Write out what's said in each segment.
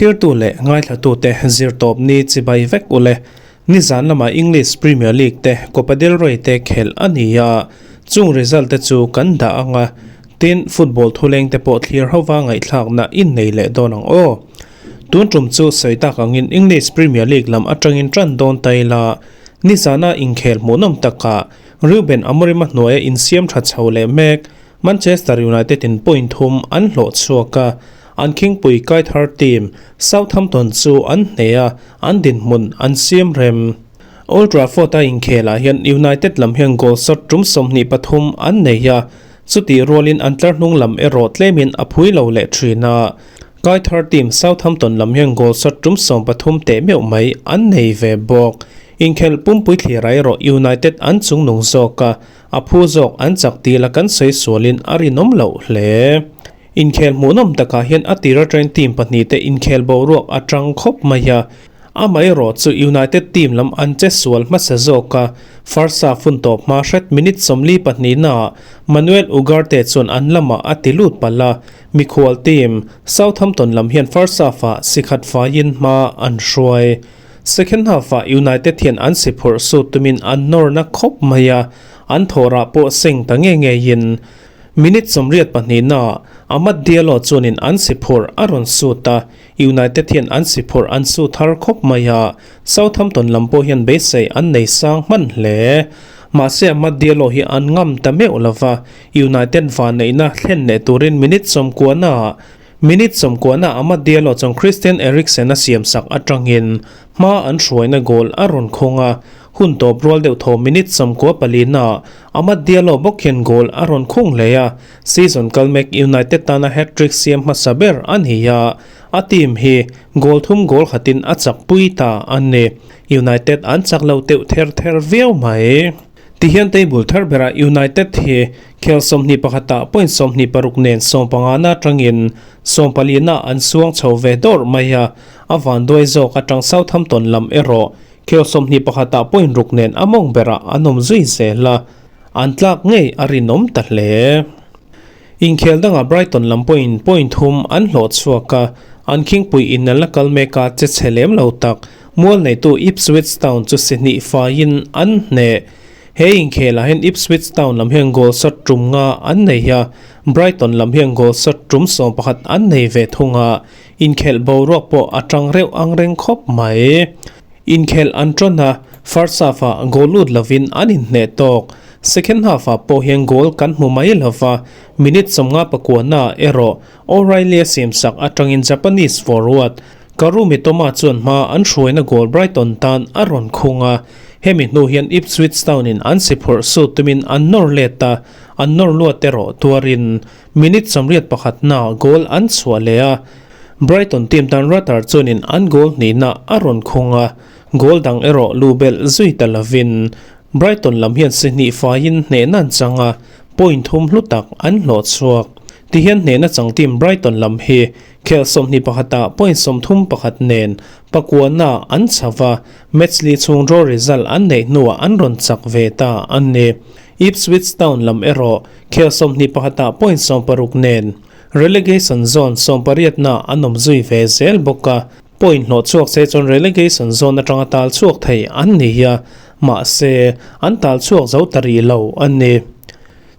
Thlirtu leh ngaithlatute zirtawpni chibai vek ule. Nizan lamah English Premier League te Copa del Rey te khelh a ni a, chung result te chu kan dah ang a, tin football thuleng te pawh thlir hova ngaihthlakna in nei leh dawn ang aw. Tun tum chu sawi tak angin English Premier League lam atangin tan dawn ta ila, nizana inkhel hmuhnawm takah Ruben Amorim-a hnuaia insiam tha chho leh mek Manchester United in point thum an hlawh chhuak a, an khingpui kai thar team Southampton chu an hneh a, an dinhmun an siam rem. Old Trafford-a inkhelah hian United lam hian goal shot tum 23 an nei a, chutih rualin an tlar hnung lam erawh tlemin a phui lo leh thin a. Kai thar team Southampton lam hian goal shot tum 13 teh meuh mai an nei ve bawk. Inkhelh pumpui thlir ah erawh United an chungnung zawk a, A phu zawk an chak tih la kan sawi sualin a rinawm loh hle. Inkhel hmuhnawm takah hian a tir atangin team pahnihte inkhel boruak a tang khawp mai a. Amaherawh chu United team lam an che sual hmasa zawk a, first half hun tawp hma hret minute 42 naah Manuel Ugarte chuan an lamah a ti lut palh a, mikhual team Southampton lam hian first half-ah sikhat faiin hma an hruai. Second half-ah United hian an si phurh sut tumin an nawrna khawp mai a, an thawhrah pawh seng ta nge ngeiin minute 82naah Amad Diallo chuanin an si phurh a rawn sut a, United hian an si phurh an sut har khawp mai a, Southampton lam pawh hian beisei an nei sang hman hle. Mahse Amad Diallo hi an ngam ta meuh lova, United vanneihna thlen leh turin minute 90naah Minute 90na Amad Diallo chuan Christian Eriksen a siamsak atangin hma an hruaina goal a rawn khawng a, hun tawp rual deuh thaw minute 94naah Amad Diallo bawk hian goal a rawn khung hle a, season kal mek United tana hat-trick siam hmasa ber a ni a, a team hi goal thum goal khatin a chakpui ta a ni. United an chak lo teuh ther ther viau mai. Tihian table thar berah United hi khel 21ah point 26 nen 15na atangin 14na an suang chho ve dawrh mai a, a vanduai zawk atang Southampton lam erawh khel 21ah point 6 nen a mawng berah an awm zui zel a, an tlak ngei a rinawm ta hle. Inkhel dangah Brighton lam pawhin point thum an hlawh chhuak a, an khingpui in an la kal mek a, che chhe lem lo tak. Mual neitu Ipswich Town chu si hnih faiin an hneh. He inkhelah hian Ipswich Town lam hian goal shot tum nga an nei a, Brighton lam hian goal shot tum 11 an nei ve thung a, inkhelh boruak pawh a tang reuh ang reng khawp mai. Inkhelh an tawn a, first half-ah goal lut lovin an inhneh tawk. Second half-ah pawh hian goal kan hmu mai lova, minute 59naah erawh O'Reilly a siamsak atangin Japanese forward Karu Mitoma chuan hma an hruaina goal Brighton tan a rawn khung a, hemi hnu hian Ipswich Town-in an si phurh sut tumin an nawr let a, an nawr luat erawh tuarin minute 81na goal an chhuah leh a, Brighton team tan Rutter chuanin an goal hnihna a rawn khung a, goal dang erawh lu belh zui ta lovin Brighton lam hian si hnih faiin hnehna an chang a, point thum hlu tak an hlawh chhuak. Tihian hnehna chang team Brighton lam hi Khel 21ah point 31 nen pakuana an chho va, match li chhung draw result an neih hnuah an rawn chak ve ta a ni. Ipswich Town lam erawh khel 21ah point 60 nen relegation zone 18na an awm zui ve zel bawk a, point hlawh chhuak se chuan relegation zone atanga tal chhuak thei an ni a, mahse an tal chhuak zo ta rih lo a ni.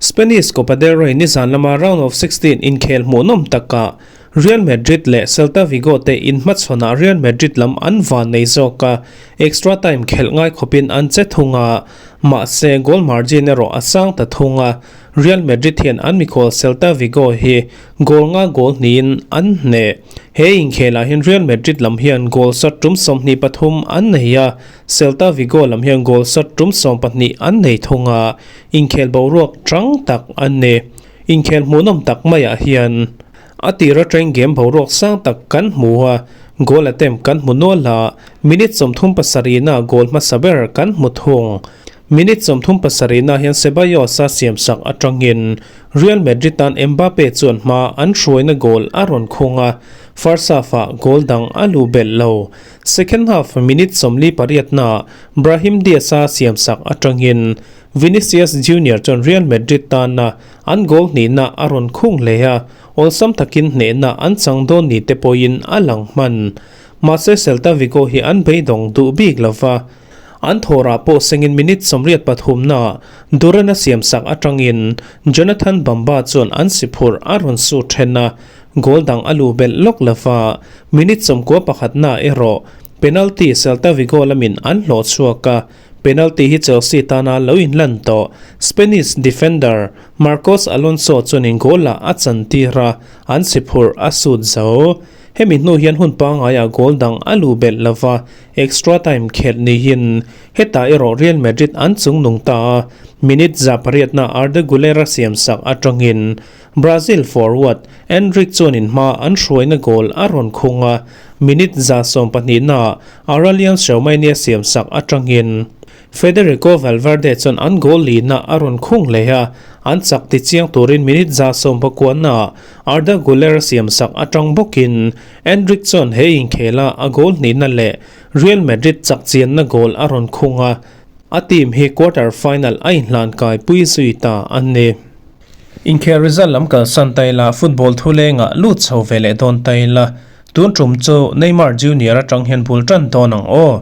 Spanish Copa del Rey nizan lama round of 16 inkhel hmuhnawm takah Real Madrid leh Celta Vigo te inhmachhawnah Real Madrid lam an van nei zawk a, extra time khelh ngai khawpin an che thung a, mahse goal margin erawh a sang ta thung a, Real Madrid hian an mikhual Celta Vigo hi goal nga goal hnihin an hneh. He inkhelah hian Real Madrid lam hian goal shot tum 23 an nei a, Celta Vigo lam hian goal shot tum 12 an nei thung a, Inkhel boruak tang tak an ni. Inkhel hmuhnawm tak maiah hian a tir atangin game boruak sang tak kan hmu a, goal attempt kan hmu nual a, minute 37na goal hmasa ber kan hmu thung. Minute 37na hian Ceballos a siamsak atangin Real Madrid tan Mbappe chuan hma an hruaina goal a rawn khung a, first half-ah goal dang a lu belh lo. Second half minute 48na Brahim Diaz-a siamsak atangin Vinicius Junior chuan Real Madrid tana an goal hnihna a rawn khung hle a, Awlsam takin hnehna an chang dawn ni te pawhin a lang hman. Mahse Celta Vigo hi an beidawng duh bik lo va. An thawrah pawh sengin minute 83 naah Duran a siamsak atangin Jonathan Bamba chuan an si phurh a rawn su then a, goal dang a luh belh lawk lo va. Minute 91 naah erawh penalty Celta Vigo lamin an hlawh chhuak a, penalty hi Chelsea tana lo inlan tawh Spanish defender Marcos Alonso chuanin goal-ah a chantir a, an si phurh a sut zo. Hemi hnu hian hun pangaiah goal dang a luh belh lo va, extra time khelh niin hetah erawh Real Madrid an chungnung ta a, minute 108-na Arda Guler a siamsak atangin Brazil forward Endrick chuanin hma an hruaina goal a rawn khung a, minute 12-naah Aurelien Tchouameni a siamsak atangin Federico Valverde chuan an goal lina a rawn khung leh a, an chak ti chiang turin minute 19-naah Arda Guler a siamsak atang bawkin Endrick chuan he inkhela a goal hnihna leh Real Madrid chak chianna goal a rawn khung a, a team hi quarter final a inhlan kai pui zui ta a ni. Inkhel result lam kalsan ta ila, football thu lengah lut chho ve leh dawn ta ila, tun tum chu Neymar Junior atang hian bul tan dawn ang aw.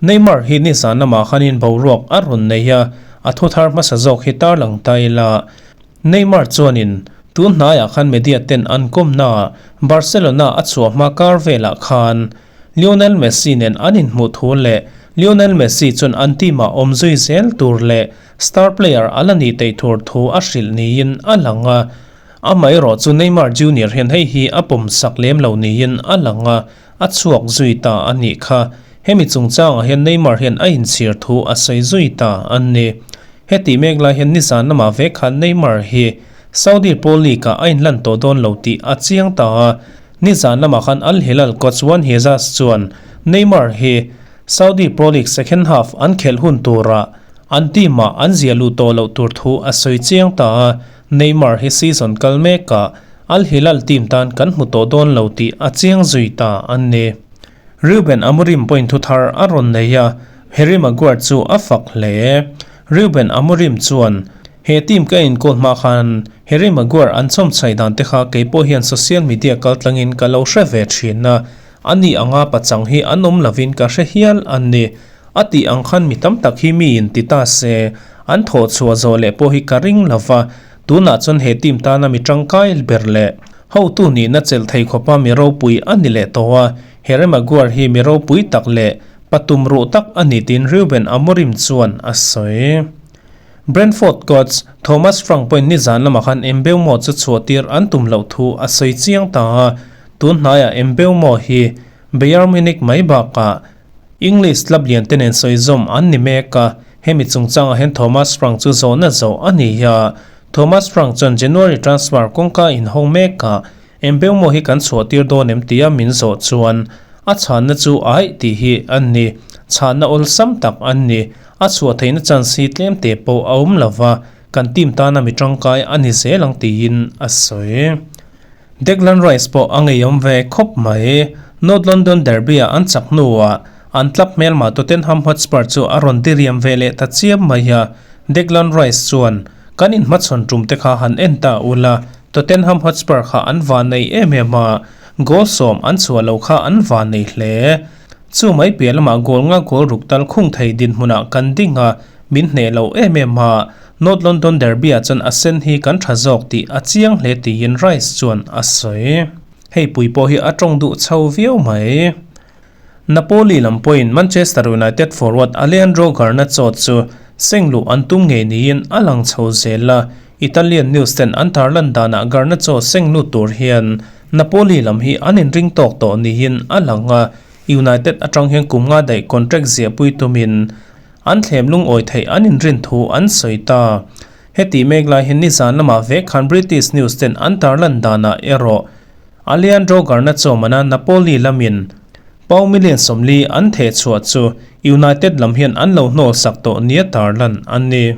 Neymar hi nizan lamah khanin boruak a rawn nei a, a thu thar hmasa zawk hi tarlang ta ila. Neymar chuanin tun hnaiah khan media ten an kawmnaah Barcelona a chhuah hma kar velah khan Lionel Messi nen an inhmuh thu leh Lionel Messi chuan an team ah awm zui zel tur leh star player a la nih theih tur thu a hrilh niin a lang a. Amaherawh chu Neymar Junior hian hei hi a pawm sak lem lo niin a lang a, a chhuak zui ta a nih kha. Hemi chungchangah hian Neymar hian a inchhir thu a sawi zui ta a ni. Heti mek lai hian nizan lamah ve khan Neymar hi Saudi Pro League-ah a inlan tawh dawn lo tih a chiang ta a. Nizan lamah khan Al Hilal coach Juan Jesus chuan Neymar hi Saudi Pro League second half an khelh hun turah an team-ah an zia luh tawh loh tur thu a sawi chiang ta a. Neymar hi season kal mekah Al Hilal team tan kan hmu tawh dawn lo tih a chiang zui ta a ni. Ruben Amorim pawhin thu thar a rawn nei a, Harry Maguire chu a fak hle. Ruben Amorim chuan, He team ka enkawl hma khan Harry Maguire an chawmchhai dan te kha kei pawh hian social media kaltlangin ka lo hre ve thin a, ani anga pachang hi an awm lovin ka hre hial a ni. A tih ang khan mi tam tak hi miin ti ta se, an thawh chhuah zawh leh pawh hi ka ring lo va, tunah chuan he team tana mi tangkai ber leh hotu nihna chelh thei khawpa mi ropui a ni leh tawh a, Harry Maguire hi mi ropui tak leh patum ruh tak a ni tiin Ruben Amorim chuan a sawi. Brentford coach Thomas Frank pawhin nizan lamah khan Mbeumo chu chhuahtir an tum loh thu a sawi chiang ta a, tun hnaiah Mbeumo hi Bayern Munich mai bakah English club lian te nen sawi zawm an ni mek a, hemi chungchangah hian Thomas Frank chu zawhna zawh a ni a. Thomas Frank chuan January transfer kawngka inhawng mekah Mbeumo hi kan chhuah tir dawn em tia min zawh chuan a chhanna chu aih tih hi a ni. Chhanna awlsam tak a ni. A chhuah theihna chance hi tlem te pawh a awm lo va, kan team tana mi tangkai a ni zel ang tiin a sawi. Declan Rice pawh a ngeiawm ve khawp mai. North London derby-ah an chak hnuah an club hmelma Tottenham Hotspur chu a rawn diriam ve leh ta chiam mai a. Declan Rice chuan, Kan inhmachhawn tum te kha han en ta ula, Tottenham Hotspur kha an van nei em em a, goal 10 an chhuah lo kha an van nei hle. Chu mai piah lamah goal nga goal ruk tal khung thei dinhmunah kan ding a, min hneh lo em em a. North London derby-ah chuan a sen hi kan tha zawk tih a chiang hle tiin Rice chuan a sawi. Hei pui pawh hi a tawng duh chho viau mai. Napoli lam pawhin Manchester United forward Alejandro Garnacho chu seng luh an tum ngei niin a lang chho zel a, Italian news ten an tarlan danah Garnacho seng lut tur hian Napoli lam hi an inring tawk tawh niin a lang a, United atang hian kum nga daih contract ziahpui tumin an thlem lungawi theih an inrin thu an sawi ta. Heti mek lai hian nizan lamah vek khan British news ten an tarlan danah erawh Alejandro Garnacho mana Napoli lamin pound million 40 an theh chhuah chu United lam hian an lo hnawl sak tawh nia tarlan a ni.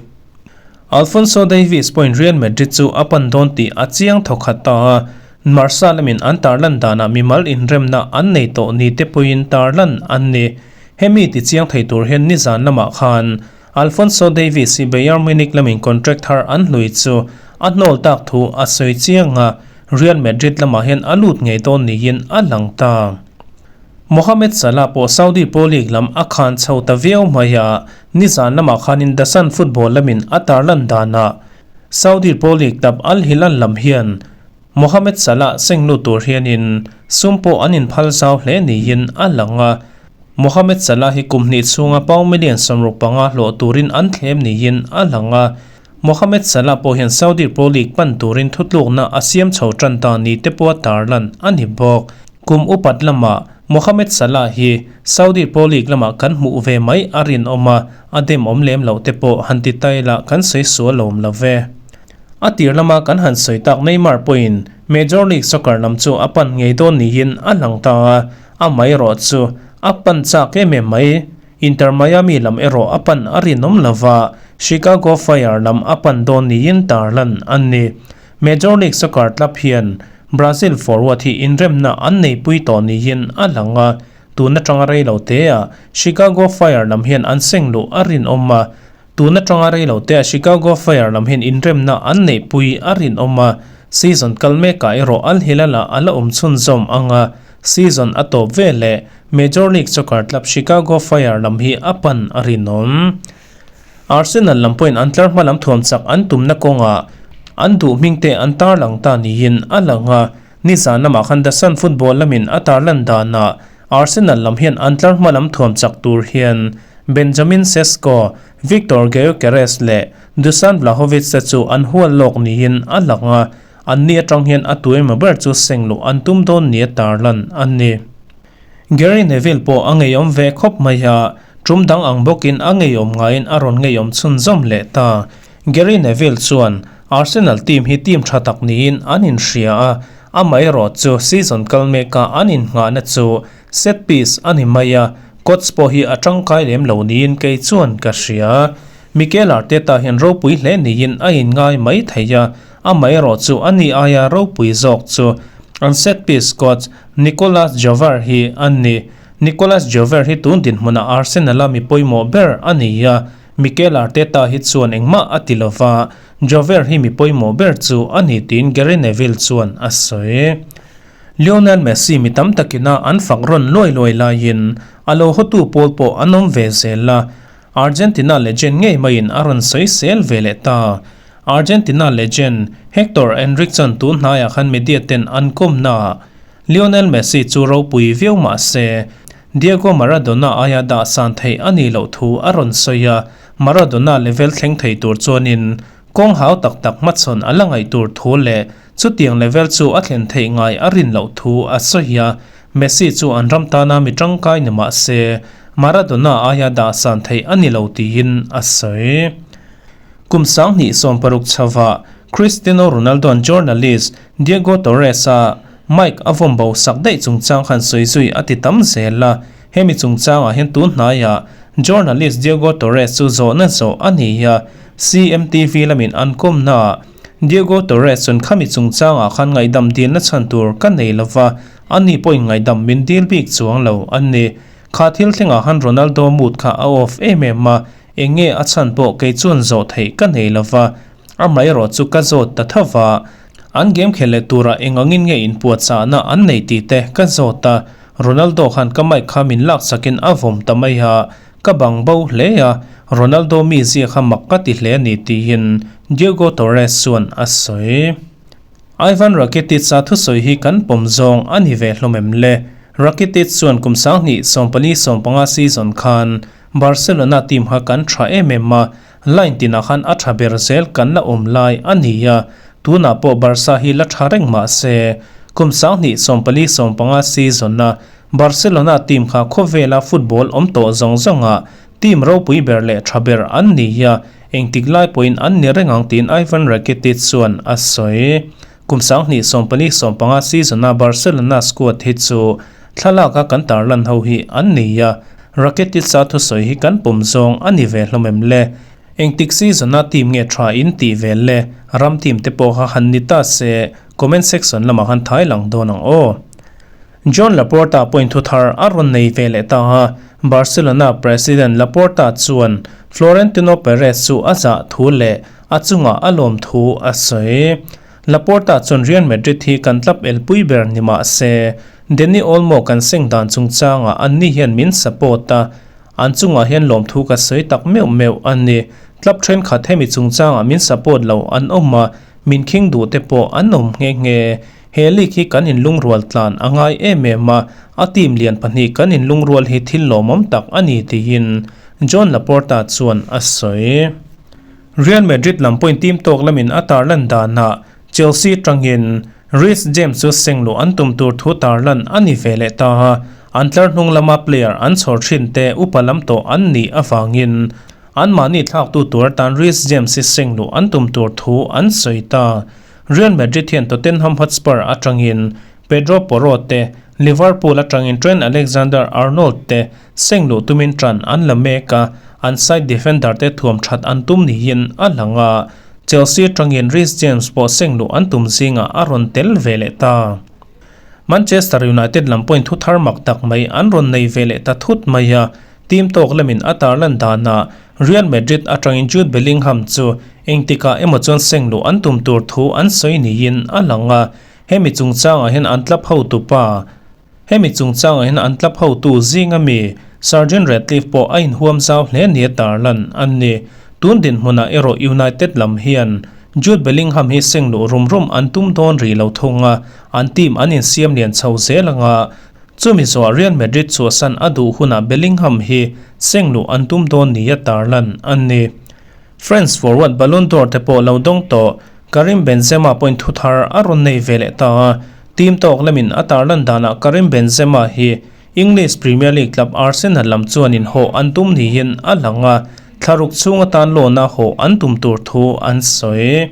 Alphonso Davies pawhin Real Madrid chu a pan dawn tih a chiang thawkhat ta a, Marca lamin an tarlan danah mimal inremna an nei tawh ni te pawhin tarlan an ni. Hemi ti chiang thei tur hian nizan lamah khan Alphonso Davies hi Bayern Munich lamin contract thar an hlui chu a hnawl tak thu a sawi chiang a. Real Madrid lamah hian a lut ngei dawn niin a lang ta. Mohamed Salah pawh Saudi Pro League lam a khan chho ta viau mai a, nizan lamah khanin The Sun Football lamin a tarlan danah Saudi Pro League club Al Hilal lam hian Mohamed Salah seng lut tur hianin sum pawh an inphal zau hle niin a lang a, Mohamed Salah hi kum hnih chhunga pound million 65 hlawh turin an thlem niin a lang a, Mohamed Salah pawh hian Saudi Pro League pan turin thutlukna a siam chho tan ta ni te pawha tarlan a ni bawk. Kum upat lamah Mohamed Salah hi Saudi Pro League lamah kan hmuh ve mai a rinawm a, a demawm lem loh te pawh han ti ta ila kan sawi sual awm lo ve. A tir lama kan han sawi tak Neymar pawhin Major League Soccer lam chu a pan ngei dawn niin a lang ta a, amaherawh chu a pan chak em em mai. Inter Miami lam erawh a pan a rinawm lova, Chicago Fire lam a pan dawn niin tarlan an ni. Major League Soccer club hian Brazil forward hi inremna an neipui tawh niin a lang a, tun atanga rei lo teah Chicago Fire lam hian an seng luh a rinawm a, tun atanga rei lo teah Chicago Fire lam hian inremna an neihpui a rinawm a, season kal mekah erawh Al Hilal-ah a la awm chhunzawm ang a, season a tawp veleh Major League Soccer club Chicago Fire lam hi a pan a rinawm. Arsenal lam pawhin an tlar hma lam thuam chak an tumna kawngah an duh hming te an tarlang ta niin a lang a, nizan lamah khan The Sun Football lamin a tarlan danah Arsenal lam hian an tlar hma lam thuam chak tur hian Benjamin Sesko, Viktor Gyokeres leh Dusan Vlahovic te chu an hual lawk niin a lang a, anni atang hian a tu emaw ber chu seng luh an tum dawn nia tarlan a ni. Gary Neville pawh a ngeiawm ve khawp mai a, tum dang ang bawkin a ngeiawm ngaiin a rawn ngeiawm chhunzawm leh ta. Gary Neville chuan Arsenal team hi team tha tak niin an inhria a, amaherawh chu season kal meka an innghahna chu set piece a ni mai a, coach pawh hi a tangkai lem lo niin kei chuan ka hria. Mikel Arteta hian ropui hle niin a inngai mai thei a, amaherawh chu a ni aia ropui zawk chu an set piece coach Nicolas Jover hi a ni. Nicolas Jover hi tun dinhmunah Arsenal-a mi pawimawh ber a ni a, Mikel Arteta hi chuan engmah a ti lo va, Jover hi mi pawimawh ber chu a ni tiin Gary Neville chuan a sawi. Lionel Messi mi tam takina an fak rawn luai luai laiin a lo hawtu pawl pawh an awm ve zel a, Argentina legend ngei maiin a rawn sawi sel ve leh ta. Argentina legend Hector Enrique chuan tun hnaiah khan media ten an kawmnaah Lionel Messi chu ropui viau mah se, Diego Maradona aia dah san theih a nih loh thu a rawn sawi a, Maradona level thleng thei tur chuanin kawng hau tak tak hmachhawn a la ngaih tur thu leh chutiang level chu a thlen theih ngai a rin loh thu a sawi a, Messi chu an ram tana mi tangkai ni mah se, Maradona aia dah san theih a ni lo tiin a sawi. Kum 2016 chhova Cristiano Ronaldo-a'n journalist Diego Torres-a mic a vawm bo sak daih chungchang khan sawi zui a ti tam zel a. Hemi chungchangah hian tun hnaiah journalist Diego Torres chu zawhna zawh a ni a, CMTV lamin an kawmnaah Diego Torres chuan khami chungchangah khan ngaihdam dilna chhan tur ka nei lova, ani pawhin ngaihdam min dil bik chuang lo a ni. Kha thil thlengah khan Ronaldo mood kha a off em em a, Eng nge a chhan pawh kei chuan zawh theih ka nei lo va, amaherawh chu ka zawt ta tho va. An game khel leh turah eng angin nge inpuahchahna an nei tih te ka zawt a, Ronaldo khan ka mic kha min laksakin a vawm ta mai a, ka bang bo hle a, Ronaldo mizia kha mak ka ti hle a ni tiin Diego Torres chuan a sawi. Ivan Rakitic-a thusawi hi kan pawm zawng a ni ve hlawm em le? Rakitic chuan kum 2014-15 season khan Barcelona team kha kan tha em em a, line tinah khan a tha ber zel kan la awm lai a ni a, tunah pawh Barca hi la tha reng mah se, kum 2014-15 season-a Barcelona team kha khawvela football awm tawh zawng zawngah team ropui ber leh tha ber an ni a, engtik lai pawhin an ni reng ang tiin Ivan Rakitic chuan a sawi. Kum 2014-15 season-a Barcelona squad hi chu thlalaka kan tarlan ho hi an ni a, Rakitic-a thusawi hi kan pawm zawng a ni ve hlawm em le? Engtik season-a team nge tha in tih ve le? Ram team te pawh kha han ni ta se, comment section lamah khan thai lang dawn ang aw. Joan Laporta pawhin thuthar a rawn nei ve leh ta a, Barcelona president Laporta chuan Florentino Perez chu a zah thu leh a chungah a lawm thu a sawi. Laporta chuan Real Madrid hi kan club elpui ber ni mah se, Dani Olmo kan seng dan chungchangah anni hian min support a, an chungah hian lawmthu ka sawi tak meuh meuh a ni. Club thenkhat hemi chungchangah min support lo an awm a, min khing duh te pawh an awm nghe nghe. He league hi kan inlungrual tlan a ngai em em a, a team lian pahnih kan inlungrual hi thil lawmawm tak a ni tiin Joan Laporta chuan a sawi. Real Madrid lam pawhin team tawk lamin a tarlan danah Chelsea tangin Reece James chu seng luh an tum tur thu tarlan a ni ve leh ta a, an tlar hnung lama player an chhawr thin te upa lam tawh an nih avangin anmahni thlaktu tur atan Reece James hi seng luh an tum tur thu an sawi ta. Real Madrid hian Tottenham Hotspur atangin Pedro Porro te, Liverpool atangin Trent Alexander-Arnold te seng luh tumin tan an la mek a, an side defender te thuam that an tum niin a lang a, Chelsea atangin Reece James pawh seng luh an tum zingah a rawn tel ve leh ta. Manchester United lam pawhin thu thar mak tak mai an rawn nei ve leh ta thut mai a, team tawk lamin a tarlan danah Real Madrid atangin Jude Bellingham chu engtikah emaw chuan seng luh an tum tur thu an sawi niin a lang a, hemi chungchangah hian an club hotupa Hemi chungchangah hian an club hotu zinga mi Sir Jim Ratcliffe pawh a inhuam zau hle nia tarlan an ni. Tun dinhmunah erawh United lam hian Jude Bellingham hi seng luh rum rum an tum dawn rih lo thung a, an team an insiam lian chho zel anga chumi zawhah Real Madrid chhuahsan a duh hunah Bellingham hi seng luh an tum dawn nia tarlan an ni. France forward Ballon d'Or te pawh lo dawng tawh Karim Benzema pawhin thu thar a rawn nei ve leh ta a, team tawk lamin a tarlan danah Karim Benzema hi English Premier League club Arsenal lam chuan inhawh an tum niin a lang a, thlaruk chhung atan loan a hawh an tum tur thu an sawi.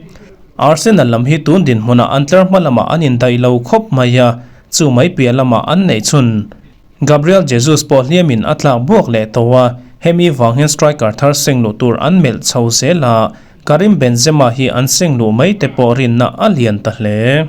Arsenal lam hi tun dinhmunah an tlar hma lamah an indaih lo khawp mai a, chu mai piah lamah an neih chhun. Gabriel Jesus pawh hliamin a tlak buak leh tawh a, hemi vang hian striker thar seng luh tur an melh chho zel a, Karim Benzema hi an seng luh mai te pawh rinna a lian ta hle.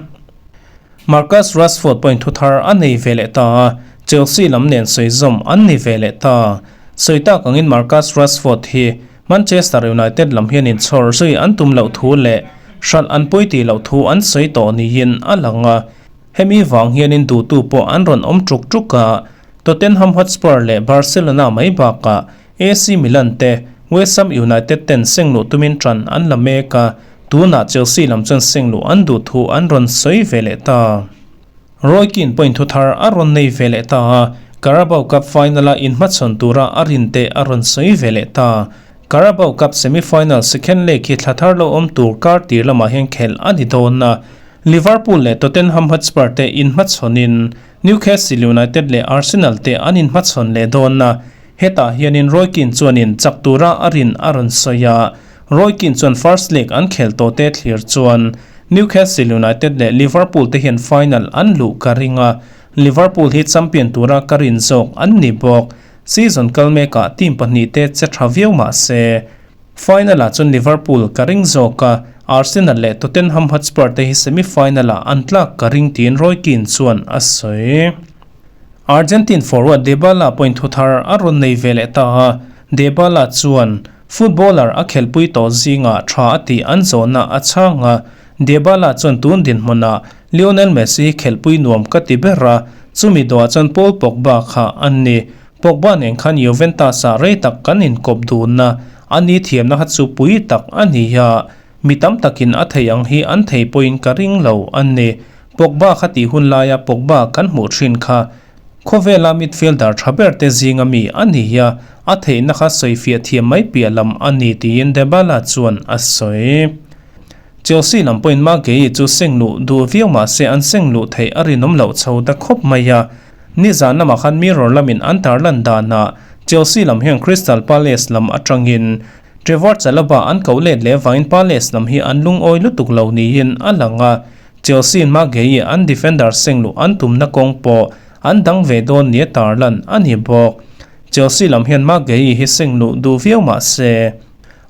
Marcus Rashford pawhin thu thar a nei ve leh ta a, Chelsea lam nen sawi zawm an ni ve leh ta. Sawi tak angin Marcus Rashford hi Manchester United lam hian inchhawr zui an tum loh thu leh hralh an pawi tih loh thu an sawi tawh niin a lang a, Hemi vang hianin duhtu pawh an rawn awm ṭuk ṭuk a, Tottenham Hotspur leh Barcelona mai bakah AC Milan te, West Ham United ten seng luh tumin ṭan an la mek a, tunah Chelsea lam chuan seng luh an duh thu an rawn sawi ve leh ta. Roy Keane pawhin thu thar a rawn nei ve leh ta a, Carabao Cup final-a inhmachhawn tura a rinte a rawn sawi ve leh ta. Carabao Cup semi-final second leg hi thla thar lo awm tur kar tir lamah hian khelh a ni dawn a, Liverpool leh Tottenham Hotspur te inhmachhawnin Newcastle United leh Arsenal te an inhmachhawn leh dawn a, hetah hianin Roy Keane chuanin chak tura a rin a rawn sawi a, Roy Keane chuan first leg an khel tawh te thlir chuan Newcastle United leh Liverpool te hian final an luh ka ring a, Liverpool hi champion tura ka rin zawk an ni bawk. Season kal mekah team pahnihte che tha viau mah se, final-ah chuan Liverpool ka ring zawk a, Arsenal leh Tottenham Hotspur te hi semi-final-ah an tlak ka ring tiin Roy Keane chuan a sawi. Argentine forward Dybala pawhin thu thar a rawn nei ve leh ta a, Dybala chuan footballer a khelpui tawh zingah tha a tih an zawhna a chhang a, Dybala chuan tun dinhmunah Lionel Messi hi khelhpui nuam ka ti ber a, chumi dawhah chuan Paul Pogba kha a ni. Pogba nen khan Juventus-ah rei tak kan inkawp dun a, a ni thiamna kha chu pui tak a ni a, mi tam takin a thei ang hi an thei pawhin ka ring lo a ni. Pogba kha tih hun laia Pogba kan hmuh thin kha khawvela midfielder tha ber te zinga mi a ni a, a theihna kha sawifiah thiam mai piah lam a ni tiin Dybala chuan a sawi. Chelsea lam pawhin Maguire chu seng luh duh viau mah se an seng luh theih a rinawm loh chho ta khawp mai a. Nizan lamah khan Mirror lamin an tarlan danah Chelsea lam hian Crystal Palace lam atangin Trevor Chalobah an koh let leh vangin Palace lam hi an lungawi lutuk lo niin a lang a. Chelsea in Maguire an defender seng luh an tumna kawng pawh an dang ve dawn nia tarlan a ni bawk. Chelsea lam hian Maguire hi seng luh duh viau mah se,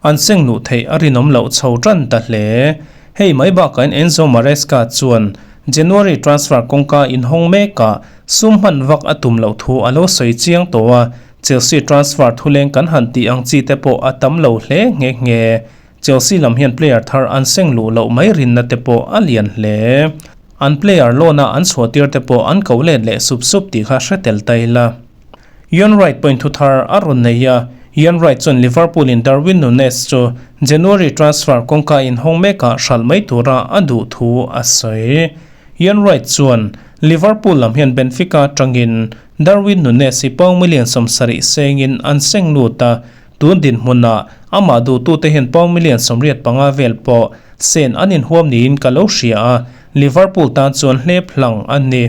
An seng luh theih a rinawm loh chho tan ta hle. Hei mai bakain Enzo Maresca chuan January transfer kawngka inhawng mekah sum hman vak a tum loh thu a lo sawi chiang tawh a, Chelsea transfer thuleng kan han tih ang chi te pawh a tam lo hle nghe nghe. Chelsea lam hian player thar an seng luh loh mai rinna te pawh a lian hle. An player loan a an chhuah tir te pawh an ko let leh sup sup tih kha hre tel ta ila. Ian Wright pawhin thu thar a rawn nei a, Ian Wright chuan Liverpool in Darwin Nunez chu January transfer kawngka inhawng mekah hralh mai tura a duh thu a sawi. Ian Wright chuan Liverpool lam hian Benfica atangin Darwin Nunez hi pound million 70 sengin an seng lut a, tun dinhmunah amah duhtute hian pound million 85 vel pawh sen an inhuam niin ka lo hria a, Liverpool tan chuan hlep hlang a ni.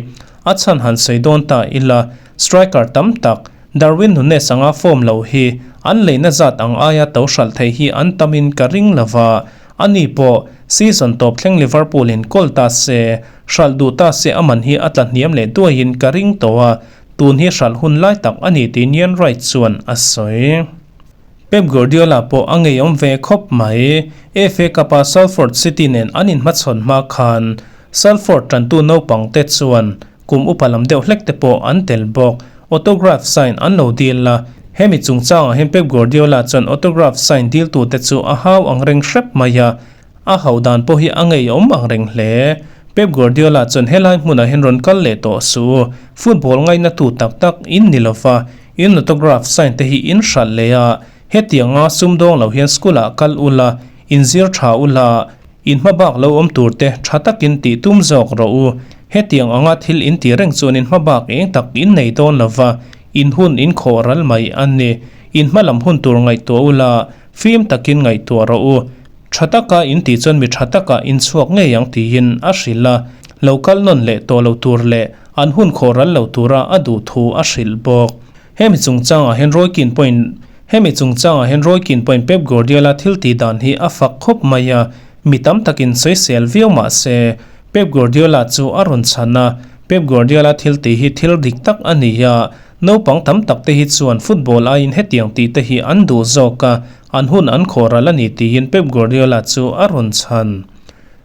A chhan han sawi dawn ta ila, striker tam tak Darwin Nunez anga form lo hi an leina zat ang aia to hralh theih hi an tamin ka ring lova, ani pawh season tawp thleng Liverpool in kawl ta se, hralh duh ta se a man hi a tla hniam leh duaiin ka ring tawh a, tun hi hralh hun lai tak a ni tih Ian Wright chuan a sawi. Pep Guardiola pawh a ngeiawm ve khawp mai. FA Cup-a Salford City nen an inhmachhawn hma khan Salford tantu naupang te chuan kum upa lam deuh hlek te pawh an tel bawk. Autograph sign an lo dil a, hemi chungchangah hian Pep Guardiola chuan autograph sign diltute chu a hau ang reng hrep mai a, a hauh dan pawh hi a ngeiawm ang reng hle. Pep Guardiola chuan helai hmunah hian rawn kal leh tawh suh u, football ngainatu tak tak in ni lova, in autograph sign te hi in hralh leh a, hetianga sumdawng lo hian school ah kal ula, in zir tha ula, In hmabak lo awm tur te tha takin tih tum zawk rawh u. Hetiang anga thil in tih reng chuan in hmabak eng tak in nei dawn lova, in hun in khawh ral mai a ni. In hma lam hun tur ngaihtuah ula, fim takin ngaihtuah rawh u. Tha taka in tih chuan mi tha taka in chhuak ngei ang tiin a hrilh a. Lo kal nawn leh tawh lo tur leh an hun khawh ral lo tura a duh thu a hrilh bawk. Hemi chungchangah hian Roy Keane pawhin Hemi chungchangah hian Roy Keane pawhin Pep Guardiola thil tih dan hi a fak khawp mai a, mi tam takin sawisel viau mah se, Pep Guardiola chu a rawn chhan a, Pep Guardiola thil tih hi thil dik tak a ni a, naupang tam tak te hi chuan football aiin hetiang tih te hi an duh zawk a, an hun an khawh ral a ni tiin Pep Guardiola chu a rawn chhan.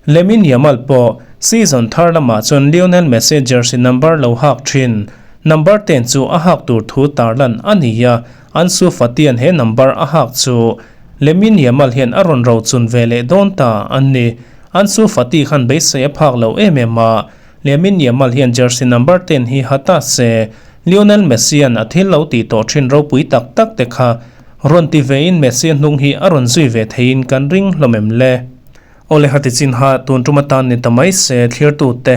Lamine Yamal pawh season thar lamah chuan Lionel Messi jersey number lo hak thin. Number 10 chu a hak tur thu tarlan a ni a, Ansu Fati-a'n he number a hak chu Lamine Yamal hian a rawn rochun ve leh dawn ta a ni. Ansu Fati khan beisei a phak lo em em a, Lamine Yamal hian jersey number 10 hi ha ta se, Lionel Messi-a'n a thil lo tih tawh thin ropui tak tak te kha rawn ti vein Messi hnung hi a rawn zui ve theiin kan ring hlawm em le? Awle hati chin ha tun tum atan ni ta mai se thlirtute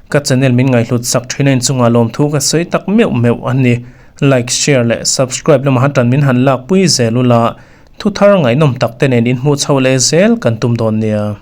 ka channel min ngaihhlut sak thin a inchungah lawmthu ka sawi tak meuh meuh a ni. Like, share leh subscribe lama tan min han lak pui zel ula, thu thar ngaihnawm tak te nen inhmuh chho leh zel kan tum dawn nia.